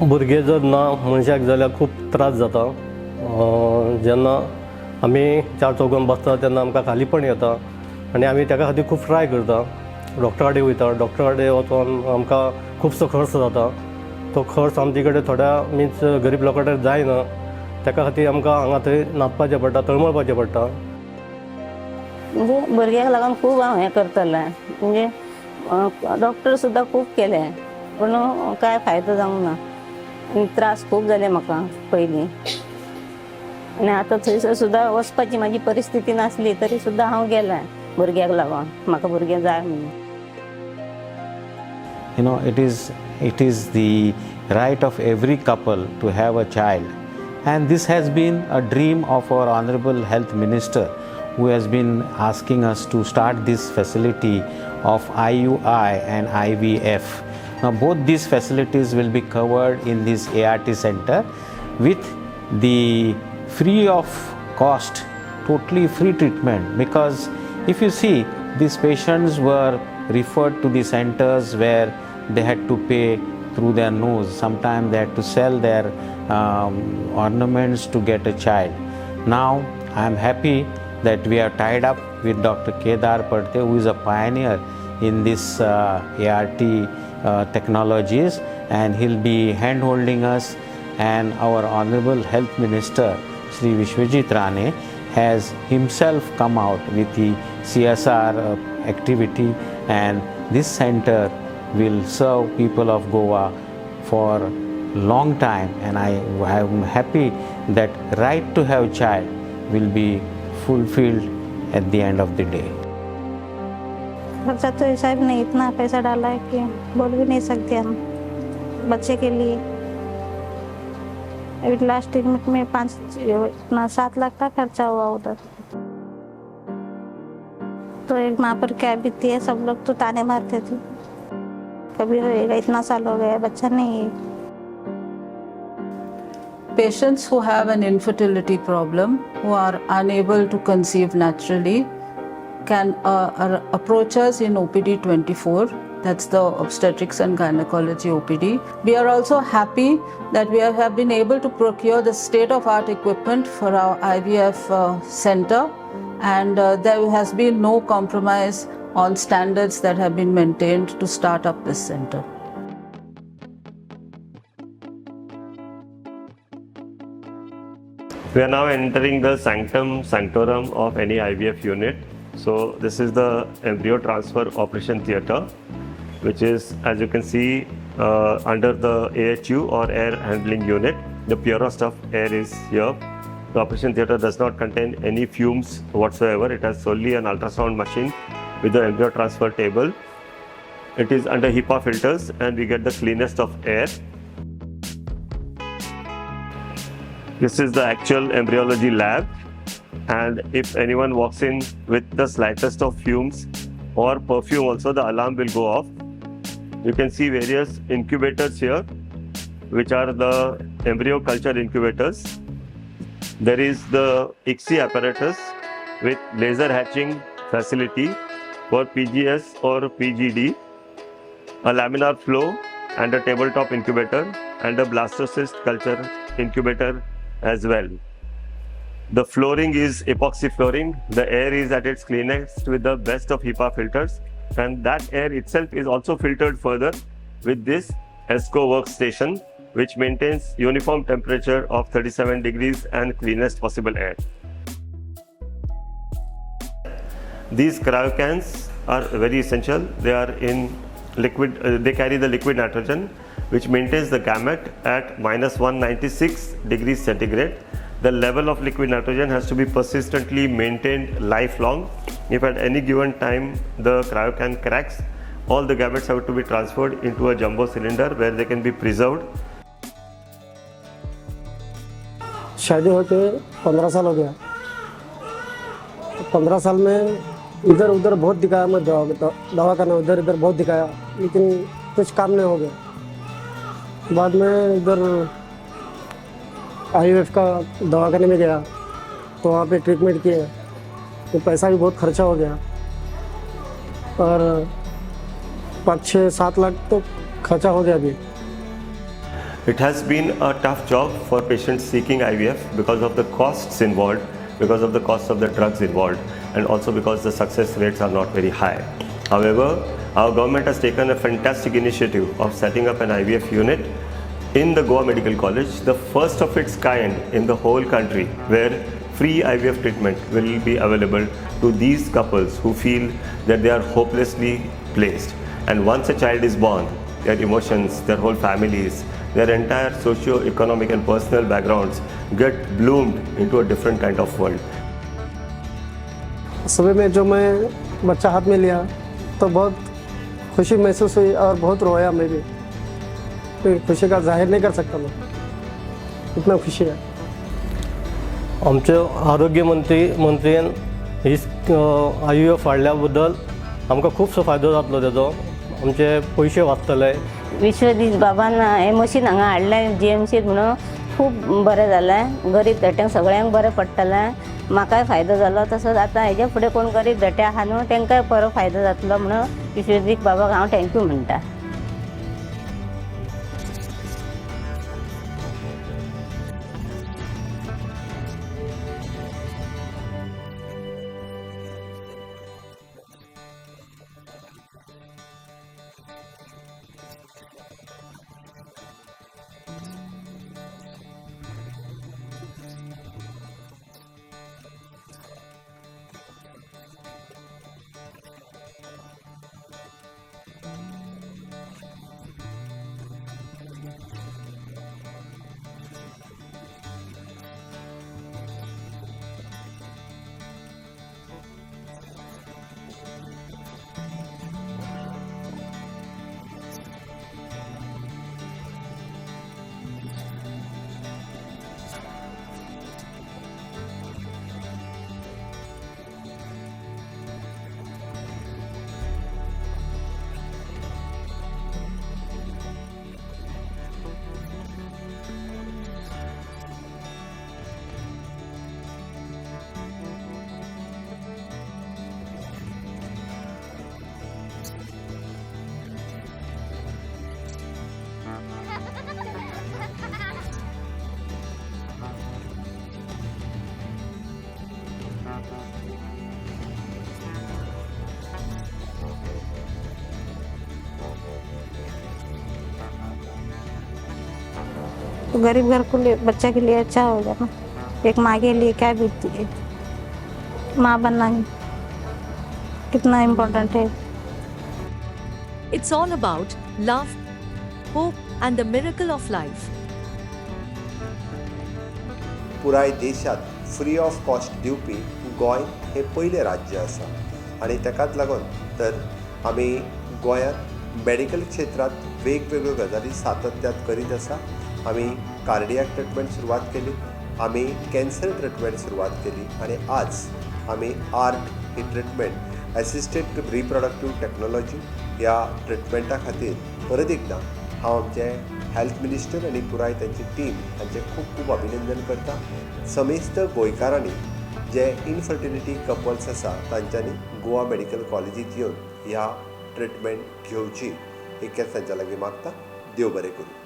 भुरगें जर ना मनशाक जाल्यार खूब त्रास जाता. जेन्ना आमी चार चौगान बसता तेन्ना आमकां खालीपण येता आनी आमी ताका खातीर खूब ट्राय करता. डॉक्टरा कडेन वयता, डॉक्टरा कडेन वचोन आमकां खुबसो खर्च जाता. तो खर्च आमचे कडेन थोड्या मिन्स गरीब लोकां कडेन जायना. ताका खातीर आमकां हांगा थंय नाचपाचें पडटा, तळमळपाचें पडटा. म्हणजे भुरग्याक लागून खूब हांव हें करतलें. म्हणजे डॉक्टर सुद्दां खूब केले पूण कांय फायदो जावंक ना आनी त्रास खूब जाले म्हाका पयलीं. आनी आतां थंयसर सुद्दां वचपाची म्हाजी परिस्थिती नासली तरी सुद्दां हांव गेलें भुरग्याक लागून, म्हाका भुरगें जाय म्हणून. It is the right of every couple to have a child, and this has been a dream of our honorable health minister, who has been asking us to start this facility of IUI and IVF. Now both these facilities will be covered in this ART center with the free of cost, totally free treatment, because if you see, these patients were referred to the centers where they had to pay through their nose. Sometimes they had to sell their ornaments to get a child. Now I am happy that we are tied up with Dr. Kedar Padte, who is a pioneer in this ART technologies, and he'll be hand holding us, and our honorable health minister Shri Vishwajit Rane has himself come out with the CSR activity, and this center will serve people of Goa for long time, and I am happy that right to have child will be fulfilled at the end of the day. खर्चा तो हिसाब नहीं, इतना पैसा डाला है कि बोल भी नहीं सकते हम बच्चे के लिए. अभी लास्ट ट्रीटमेंट में 5 इतना 7 लाख का खर्चा हुआ उधर. तो एक माँ पर क्या बीती है, सब लोग तो ताने मारते थे, कभी होएगा, इतना साल हो गया, बच्चा नहीं है. Patients who have an infertility problem, who are unable to conceive naturally, can approach us in OPD 24. That's the obstetrics and gynecology OPD. We are also happy that we have been able to procure the state of art equipment for our IVF center, and there has been no compromise on standards that have been maintained to start up this center. We are now entering the sanctum sanctorum of any IVF unit. So this is the embryo transfer operation theatre, which is, as you can see, under the AHU or air handling unit. The purest of air is here. The operation theatre does not contain any fumes whatsoever. It has solely an ultrasound machine with the embryo transfer table. It is under HEPA filters and we get the cleanest of air. This is the actual embryology lab, and if anyone walks in with the slightest of fumes or perfume also, the alarm will go off. You can see various incubators here, which are the embryo culture incubators. There is the ICSI apparatus with laser hatching facility for PGS or PGD, a laminar flow and a tabletop incubator, and a blastocyst culture incubator as well. The flooring is epoxy flooring. The air is at its cleanest with the best of HEPA filters, and that air itself is also filtered further with this ESCO workstation, which maintains uniform temperature of 37 degrees and cleanest possible air. These cryocans are very essential. They are in liquid, they carry the liquid nitrogen, which maintains the gamete at minus 196 degrees centigrade. The level of liquid nitrogen has to be persistently maintained lifelong. If at any given time the cryocan cracks, all the gametes have to be transferred into a jumbo cylinder where they can be preserved. शादी होके 15 साल हो गया. 15 साल में इधर उधर बहुत दिखाया मैं, दवा दवा करना उधर इधर बहुत दिखाया, लेकिन कुछ काम नहीं हो गया. बाद में इधर आईवीएफ का दवा करने में गया तो वहाँ पे ट्रीटमेंट किए तो पैसा भी बहुत खर्चा हो गया और 5, 6, 7 लाख तो खर्चा हो गया अभी. It has been a tough job for patients seeking IVF because of the costs involved, because of the cost of the drugs involved, and also because the success rates are not very high. However, our government has taken a fantastic initiative of setting up an IVF unit in the Goa Medical College, the first of its kind in the whole country, where free IVF treatment will be available to these couples who feel that they are hopelessly placed. And once a child is born, their emotions, their whole families, their entire socio-economic and personal backgrounds get bloomed into a different kind of world. सुबह में जो मैं बच्चा हाथ में लिया तो बहुत खुशी महसूस हुई और बहुत रोया मैं भी। फिर खुशी का जाहिर नहीं कर सकता मैं, इतना खुशी है। आमचे आरोग्य मंत्र्यान ही आयव्हीएफ हाडल्या बद्दल आमकां खुबसो फायदो जातलो तेजो, आमचे पयशे वाचतले। विश्वजीत बाबान हें मशीन हांगा हाडलें जीएमसीत म्हणून खूब बरें जालें। गरीब धाट्यांक सगळ्यांक बरें पडटलें, म्हाकाय फायदो जालो। तसोच आतां हेज्या फुडें कोण गरीब धाटे आहा न्हू तांकांय बरो फायदो जातलो म्हणून विश्वजीत बाबाक हांव thank you म्हणटा। तो गरीब घर को लिए बच्चा के लिए अच्छा हो गया ना। एक माँ के लिए क्या बीतती है, माँ बनना कितना इम्पोर्टेंट है। It's all about love, hope and the miracle of life. पुराय देशात फ्री ऑफ कॉस्ट दिवपी गोंय हें पयलें राज्य आसा आनी ताकाच लागून तर आमी गोंयांत मेडिकल क्षेत्रांत वेगवेगळ्यो गजाली सातत्यात करीत आसा। आमी कार्डियाक ट्रिटमेंट सुरवात केली, आमी कॅन्सर ट्रिटमेंट सुरवात केली आनी आज आमी आर्ट ही ट्रिटमेंट एसिस्टेड रिप्रोडक्टीव टॅक्नोलॉजी ह्या ट्रिटमेंटा खातीर परत एकदां हांव आमचे हेल्थ मिनिस्टर आनी पुराय तांची टीम हांचें खूब खूब अभिनंदन करता। समेस्त गोंयकारांनी जे इनफर्टिलिटी कपल्स आसा तांच्यांनी गोवा मेडिकल कॉलेजींत येवन ह्या ट्रिटमेंट घेवची इतकेंच तांच्या लागीं मागता। देव बरें करूं।